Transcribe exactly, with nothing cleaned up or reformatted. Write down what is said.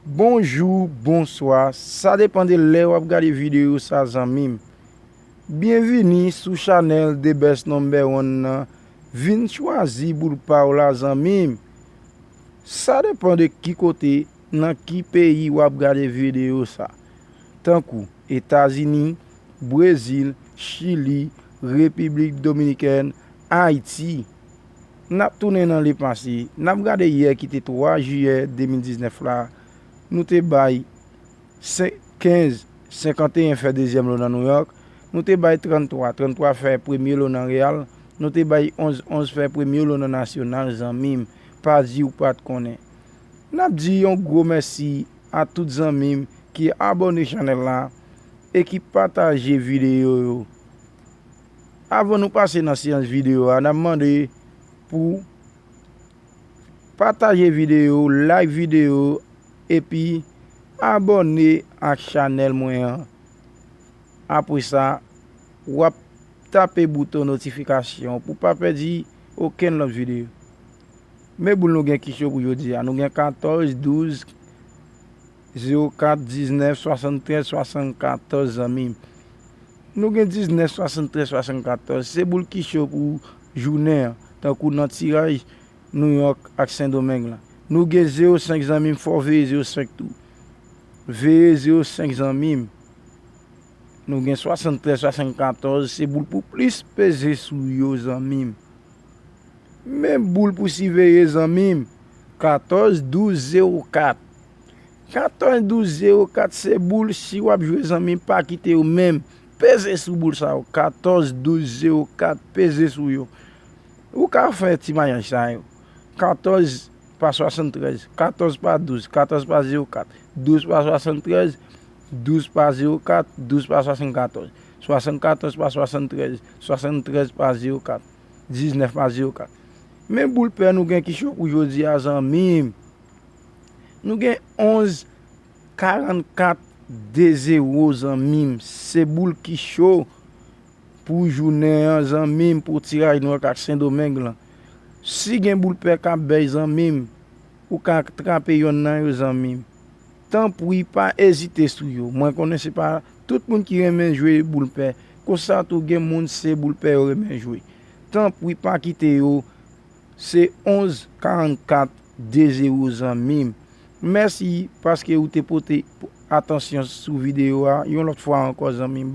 Bonjou, bonswa, sa depann de lè w ap gade videyo sa, zanmi m. Byenvini sou chanèl The Best Number One nan. Vin chwazi boul pa w la, zanmi m. Sa depann de ki kote, nan ki peyi w ap gade videyo sa. Tankou Etazini, Brezil, Chili, Repiblik Dominikèn, Ayiti. N ap tounen nan lepase. N ap gade yè ki te twa jiyè de mil diznèf la. Nou te bay sen-, kenz, senkanteyen fè dezyèm lo nan Nouyòk. Nou te bay tranntwa, tranntwa fè premye lo nan Reyal. Nou te bay onz, onz fè premye lo nan Nasyonal, zanmi m. Pa di w pa t konnen. N ap di yon gwo mèsi a tout zanmi m ki abòne chanèl la e ki pataje videyo yo. Avan nou pase nan seyans videyo a, n ap mande pou pataje videyo, like videyo, epi abòne ak chanèl mwen an. Apre sa, w ap tape bouton notifikasyon pou pa pèdi okenn lòt videyo. Men boul nou gen ki cho pou jodi a. Nou gen katòz, douz, zewo kat, diznèf, swasanntrèz, swasannkatòz, zanmi m. Nou gen diznèf, swasanntrèz, swasannkatòz. Se boul ki cho pou jounen an, tankou nan tiraj Nouyòk ak Sendomeng la. Nou gen zewo senk, zanmi m, fò w veye zewo senk tou. Veye zewo senk, zanmi m. Nou gen swasanntrèz, swasannkatòz, se boul pou plis peze sou yo, zanmi m. Men boul pou siveye, zanmi m. Katòz, douz, zewo kat. Katòz, douz, zewo kat, se boul, si w ap jwe, zanmi m, pa kite yo menm. Peze sou boul sa yo. Katòz, douz, zewo kat, peze sou yo. Ou ka fè ti mayaj sa yo. Katòz pa swasanntrèz, katòz pa douz, katòz pa zewo kat, douz pa swasanntrèz, douz pa zewo kat, douz pa swasannkatòz, swasannkatòz pa swasanntrèz, swasanntrèz pa zewo kat, diznèf pa zewo kat. Men boul pè nou gen ki cho pou jodi a, zanmi m. Nou gen onz karannkat de zewo, zanmi m. Se boul ki cho pou jounen an, zanmi m, pou tiraj Nouyòk ak Sendomeng lan. Si gen boul pè k ap bèy, zanmi m, ou ka trape yonn nan yo, zanmi m. Tanpri, pa ezite sou yo. Mwen konnen se pa tout moun ki renmen jwe boul pè. Konsa tou, gen moun se boul pè yo renmen jwe. Tanpri, pa kite yo. Se onz karannkat de zewo, zanmi m. Mèsi paske ou te pote atansyon sou videyo a. Yon lòt fwa ankò, zanmi m.